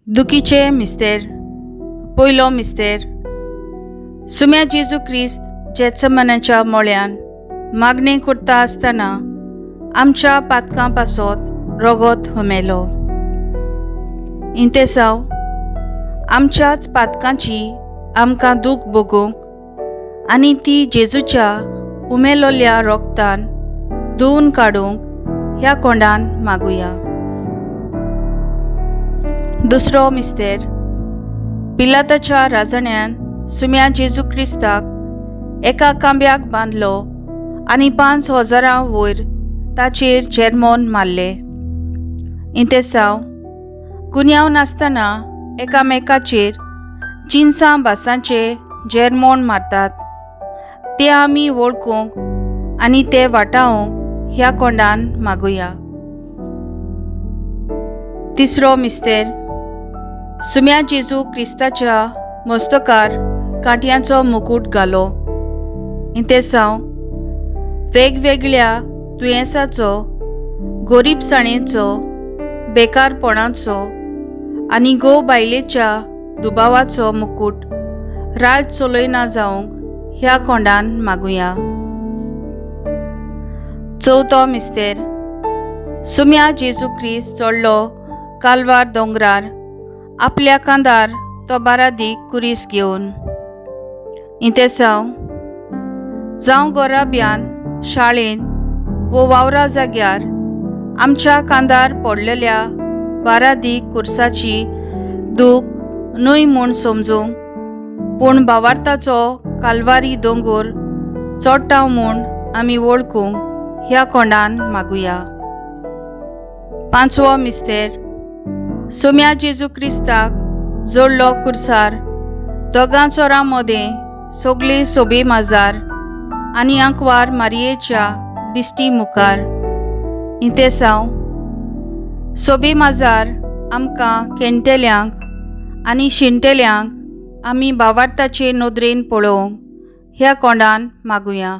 दुखीचे मिस्तेर। पयलो मिस्तेर। सुम्या जेजू क्रिस्त जेत्समनाच्या मोळ्यान मागणें करता आसतना आमच्या पातकां पासत रोगोत हुमेलो। इंतेसांव आमच्याच पातकांची आमकां दूख भोगूंक आनी ती जेजूच्या उमेलोल्या रोगतान धुवन काडूंक ह्या कोंडान मागुया। दुसरो मिस्तेर। पिलाताच्या राजण्यान सुम्या जेजू क्रिस्ताक एका कांब्याक बांदलो आनी 5000 वयर ताचेर जेरमोन मारले। इंतेसांव गुन्यांव नासतना एकामेकाचेर जिनसां भासांचे जेरमोन मारतात ते आमी वळखूंक आनी ते वाटावंक ह्या कोंडान मागुया। तिसरो मिस्तेर। सुम्या जेजू क्रिस्ताच्या मस्तकार कांट्यांचो मुकूट घालो। इंतेसांव वेगवेगळ्या दुयेंसाचो, गोरीबसाणेचो, बेकारपणाचो आनी घोव बायलेच्या दुबावाचो मुकूट राज चलयना जावंक ह्या कोंडान मागुया। चवथो मिस्तेर। सुम्या जेजू क्रिस्त चडलो कालवार दोंगरार आपल्या कांदार तो बारादीक कुरीस घेवन। इंतेसांव जावं गोराब्यान, शाळेन वो वावरा जाग्यार आमच्या कांदार पडलेल्या बारादीक कुर्साची दूख न्हय म्हूण समजूंक, पूण बावार्थाचो कालवारी दोंगोर चोडटाव म्हूण आमी वळखूंक ह्या कोंडान मागुया। पांचवो मिस्तेर। सुम्या जेजू क्रिस्ताक जोडलो कुर्सार दोगां चोरां मदें सगळी सोबी माजार आनी आंकवार मारयेच्या दिश्टी मुखार। इंतेसांव सोबी माजार आमकां केंटेल्यांक आनी शिणटेल्यांक आमी बावार्थाचे नदरेन पळोवंक ह्या कोंडान मागुया।